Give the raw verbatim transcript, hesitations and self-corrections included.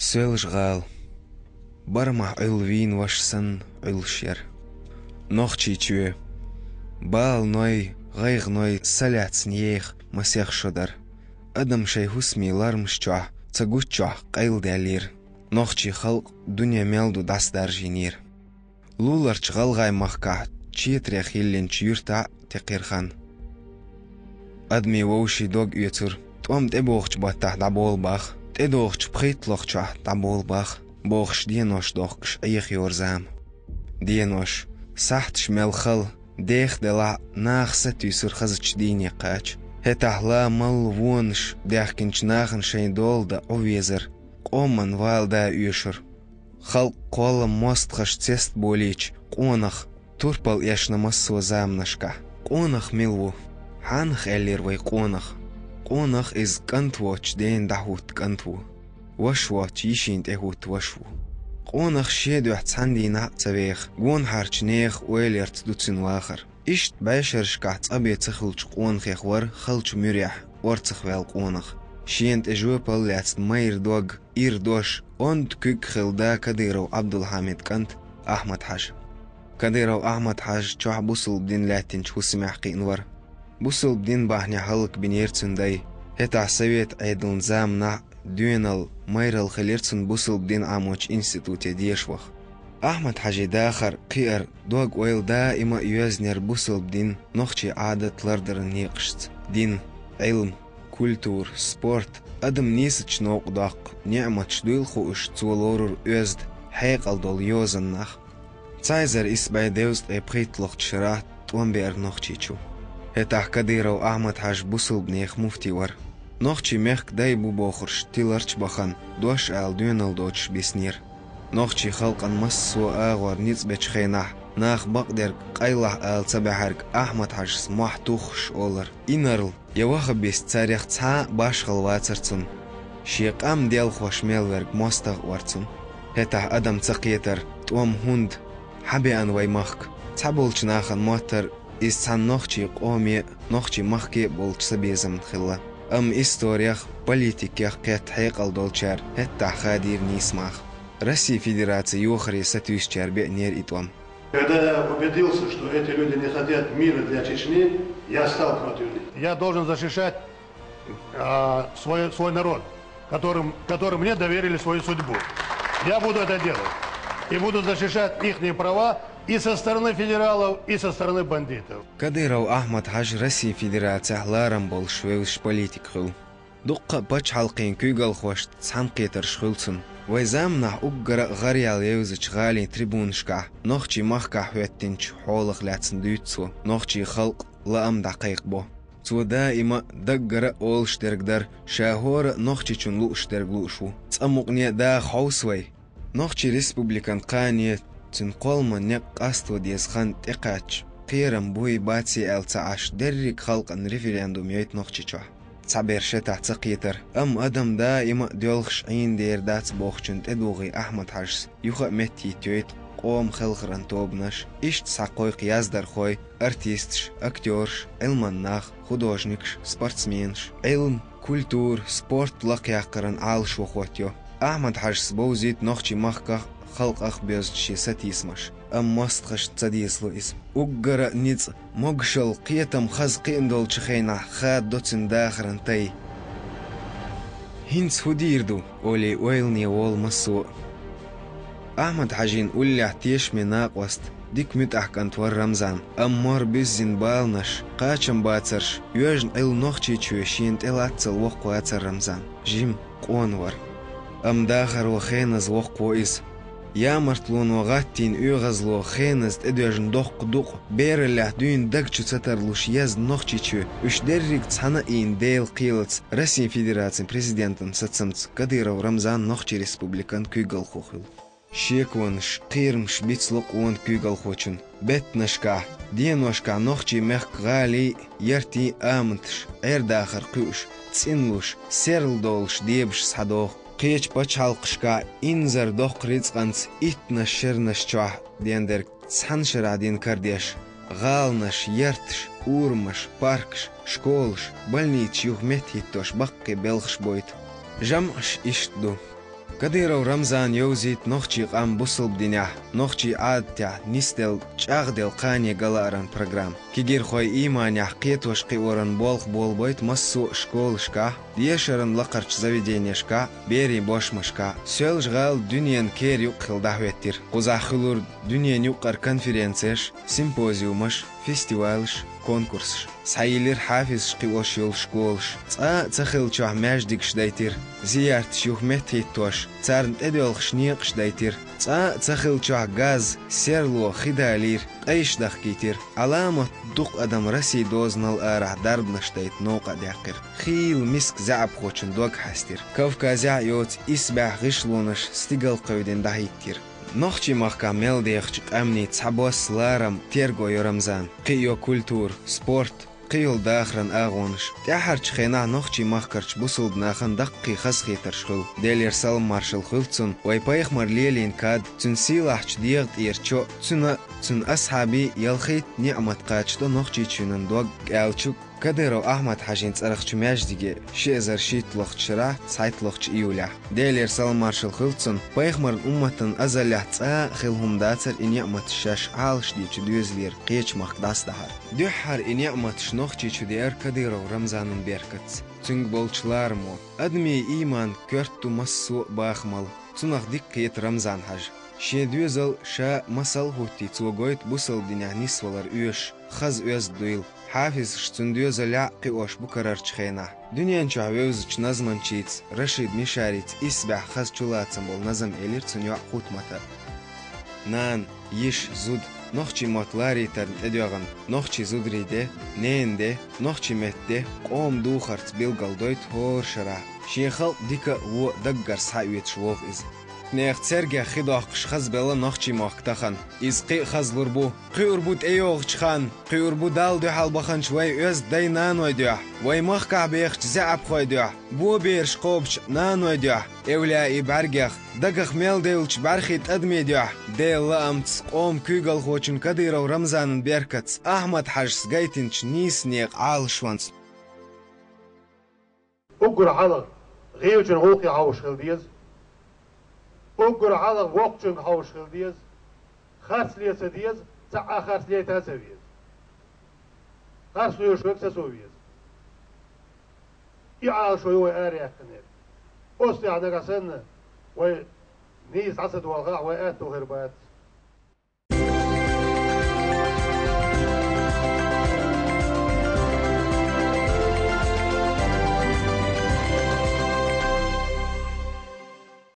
Соьлжа-ГӀала. Барамах Ӏуьллу вийна ваша санна Ӏуьллуш яра. Нохчийчоь. Баланой, гӀайгӀаной са лаьцна еха масех шо дара. Адам шайн хӀусамийн лорамаш чохь, ца гуччохь къайладаьллера. Нохчийн халкъ дуьне мел ду дӀасадаржийнера. Луларчу ГӀалгӀай махкахь Четарех йиллинчу юьртахь а текхира хан. Адамийн вовшийн дог оьцура: «ТӀом тӀебогӀучу баттахь дӀаболабаха, тӀедогӀучу пхийтталгӀачохь дӀаболабаха», — бохуш денош дохкуш Ӏехайора зама. Денош, сахьташ мел хала, деха делахь а, наха сатуьйсура хазачу дийне кхача. ХӀетахь ла-малла вонаш даьхкинчу нахана шайн дола дан Ӏу везара, къоман вала да оьшура. Халкъ кхоллам мостагӀаша цест болийча, къонах турпал эшна массо а заманашкахь. Къонах мила ву? Хьанах аьллера вай къонах? Къонах иза кӀант воцучу дена дӀахӀутта кӀант ву. Ваша воцучу йишина тӀехӀутта ваша ву. Къонах шен дуьхьа цхьана дийнахь а ца веха, гонахьарчу нехан ойла ярца ду цуьнан вахар. Иштта бӀешерашкахь цкъа бен ца хуьлучу къонахех вара халчу муьрехь орцахваьлла къонах. Шена тӀе жоьпалла лаьцна майра дог, ира дош, онда куьг хилла да Кадыров Ӏабдулхьамидан кӀант Ахьмад-Хьажа. Кадыров Ахьмад-Хьажа чохь бусалба дин лаьттинчу хӀусамехь кхиъна вара. Бусалба дин бахьанехь хӀаллакбинера цуьнан дай. ХӀетахь совет Ӏедалан заманахь а доьналла, майралла хилира цунна бусалба дин Ӏамочу институте деша ваха. Ахьмад-Хьажин дахар, кхиар, дог-ойла даима а йоьзнера бусалба дин, нохчийн Ӏадат лардаран некъашца. Дин, Ӏилма, культура, спорт, адам нийсачу новкъа доккху ниӀматаш дуйла хууш, цо лорура оьзда, хьекъал долу йозаннах. Цхьа эзар исс бӀе дезткъе пхийтталгӀачу шарахь тӀом беара Нохчийчу. ХӀетахь Кадыров Ахьмад-Хьажа бусалба нехан муфти вара. Нохчийн мехкан дай бу бохурш тиларчу бахана, дош ала доьналла доцуш биснера. Нохчийн халкъан массо а агӀор ницкъ бечу хенахь, наха бакъдерг, къайлахь ала ца баьхьарг Ахьмад-Хьажас мохь туххуш олура: «Инарла я ваххабист, царех цхьа а башхалла вацара цунна. Шен къам делхош мел верг мостагӀа а вара цунна». ХӀетахь адам ца кхетара: «ТӀом хӀунда? Хьан беана вай махка?» Цхьаболчу нахана моттара, иза цхьана нохчийн къоме а, нохчийн махке а болчу цабезамна хилла. Амма историх а, политикех а кхетта хьекъал долчара хӀеттахь хадийра нийса маха. Россин Федерацин йохаре сатуьйсучара беанера и тӀом. Когда я убедился, что эти люди не хотят мира для Чечни, я стал против них. Я должен защищать, а, свой, свой народ, которым, который мне доверили свою судьбу. Я буду это делать. И буду защищать ихние права и со стороны федералов, и со стороны бандитов. Кадыров Ахьмад-Хьажа Россин Федерацехь ларам болуш вевзаш политик хуьлу. Дуккха а пачхьалкхийн куьйгалхошца цхьаьнакхетарш хуьлу цуьнан. Вайн заманахь уггара а гӀараяьлла евзачу гӀалин трибунашкахь, нохчийн махкахь хӀоьттинчу хьолах лаьцна дуьйцу цо, нохчийн халкъан лаам дӀакхайкхабо. Цо даима а даггара а олуш дерг дара, ша хӀора а нохчичунна лууш дерг лууш ву. Цкъа мукъане а даха хьовса вай. Нохчийн республикан кхане, цуьнан кхолламан некъ къасто деза хан тӀекхаьчча, кхерам буй, баций аьлла ца Ӏаш, дерриг халкъан референдум йойту Нохчийчохь. Цхьаберш хӀетахь ца кхетара, амма адам даима а доьлхуш Ӏийна дер дац бохучунна тӀедугӀий Ахьмад-Хьажас юха а меттахӀиттайойту къоман хелхаран тобанаш, иштта схьакхойкху яздархой, артисташ, актёраш, Ӏилманнах, художникаш, спортсменаш, Ӏилма, культура, спорт лакхъяккхаран Ӏалашо хӀоттайо. Ахьмад-Хьажас бовзуьйту нохчийн махках а, халкъах а боьзначу шен сатийсамаш, амма мостагӀашна ца дезало иза. Уггара а ницкъ, могушалла, кхетам хаза кхиъна долчу хенахь хададо цуьнан дахаран тай. «ХӀинца хӀун дийр ду?» — олий ойлане волу массо а. Ахьмад-Хьажин уллехь тешаме накъост, дика муьтӀахь кӀант вара Рамзан, амма мора буьззина баланаш, кхачамбацарш, йоьжна Ӏилла Нохчийчоь шена тӀе латтал воккхавацара Рамзан. Жима, къона вара. Амма дахаро хеназа воккхаво иза. Ямартлоно гӀаттийна оьгӀазло хеназа тӀедоьжна доккха дукъ, бераллехь дуьйна даг чу ца тарлуш езна Нохчийчоь, уьш дерриг цхьаьна а ийна Делан кхелаца, Россин Федерацин президентан сацамца Кадыров Рамзан Нохчийн Республикан куьйгалхо хуьлу. Шеконаш, кхерамаш бицло къона куьйгалхочун. Беттанашкахь, деношкахь нохчийн мехкан гӀалин а, яртийн а аматаш, Ӏер-дахар кхуьуш, цӀинлуш, серладовлуш дебаш схьадоху. Кхечу пачхьалкхашкахь инзаре доккху рицкъанца иттанаш шернаш чохь дендерг цхьана шарахь дина карадеш, гӀаланаш, ярташ, урамаш, паркаш, школаш, больницаш юха меттахӀиттош баккхий белхаш бойту. ЖамӀаш иштта ду. Кадыров Рамзана йовзийт нохчий къам бусалба динехь, нохчий Ӏадатехь нисделла, чӀагӀделла кхане галааран программа. Кегийрхой ийманехь кхетош кхиоран болх болабайта массо а школашкахь, дешаран лакхарчу заведенешкахь, берийн бошмашкахь. Соьлжа-ГӀала дуьненан кер юккъе хилла дӀахӀоьттира. Кхузахь хуьлура дуьненан юккъара конференцеш, симпозиумаш, фестивалаш, конкурсаш. Схьайиллира хьафизаш кхиош йолу школаш. Цкъа а ца хиллачохь маьждигаш дайтира, зиярташ юха меттахӀиттош, царна тӀедоьлхуш некъаш дайтира. Цкъа а ца хиллачохь газ, серло, хи далийра, къайш дахкийтира. Ӏаламат дукха адам Россин дозанал арахь дарбанаш дайта новкъа а даьккхира. Хийла миска заьӀапхочун дог хьаьстира. Кавказехь а йоцу исбаьхьа гӀишлонаш стигалкхевдина дӀахӀиттира. Нохчийн махкахь мел дехачу къаьмнийн цхьабосса ларам, терго йо Рамзана. Кхин а йо культура, спорт, кхин йолу дахаран агӀонаш. ТӀаьхьарчу хенахь нохчийн махкарчу бусалба нахана даккхий хазахетарш хуьлу. Делера салам-маршалла хуьлу цунна, вай пайхамар лелийна кад, цуьнан сийлахьчу дегӀан тӀера чо, цуьнан а, цуьнан асхьабийн а ялхитта ниӀмат кхачадо Нохчийчоьнан дог, аьлча, Кадыров Ахьмад-Хьаьжин цӀарахчу маьждиге ши эзар шийтталгӀачу шарахь цхьайтталгӀачу июлехь. Делера салам-маршалла хуьлу цунна, пайхамаран умматана азаллехь цкъа а хилла хӀума дацара и ниӀматаш шаьш Ӏалашдечу доьзалера кхечу махка дӀасадахьар. Дуьххьара и ниӀматаш Нохчийчу деара Кадыров Рамзанан беркатца, цуьнга болчу ларамо. Адамийн ийман коьрта ду массо а бахамал, цунах дика кхета Рамзан-Хьаьжа. Шен доьзал ша масал а хӀуттий, цо гойту бусалба динехь нисвалар оьшуш, хаза оьзда дуйла. Хьафизаш цуьнан доьзалехь а кхиош бу карарчу хенахь. Дуьнен чохь вевзачу назманчица Рашид Мишарица исбаьхьа хаза чулацам болу назам элира цуьнан йоӀ Хутмата. Нана, йиша, зуда, нохчийн мотт ларийтарна тӀедоьгӀна, нохчийн зударийн де, ненан де, нохчийн меттан де, къоман духарца билгалдойту хӀора шарахь. Шен халкъ дика а, вон а даггара схьаоьцуш вогӀу иза. Нехан цергех хи доккхуш хазбелла нохчийн мохк тахана. Иза кхин а хазлур бу. Кхуьур бу тӀейогӀучу ханна, кхуьур бу Далла дуьхьал баханчу вайн оьзда дай-наной дуьхьа, вайн махкахь бехачу заьӀапхой дуьхьа, бобераш кхобучу наной дуьхьа, эвлаяийн бӀаьргех, дагах мел девллачу бӀаьрхин тӀадамийн дуьхьа, Делан лаамца къоман куьйгалхочун Кадыров Рамзанан беркатца, Ахьмад-Хьаьжас гайтинчу нийса некъан Ӏалашонца. Уггар хьалха гӀийлачун гӀуллакхе хьовсуш хила деза. Уггар хьалха воккхачуьнга хьовсуш хила деза. Харц ле ца деза, цхьа а харц лета а ца веза. Харц лоьшург сацо веза. И Ӏалашо ю вай араяьккхинарг. Оцу тӀехь нагахь санна вай нийса дӀа ца долахь, вай аьтто хир бац.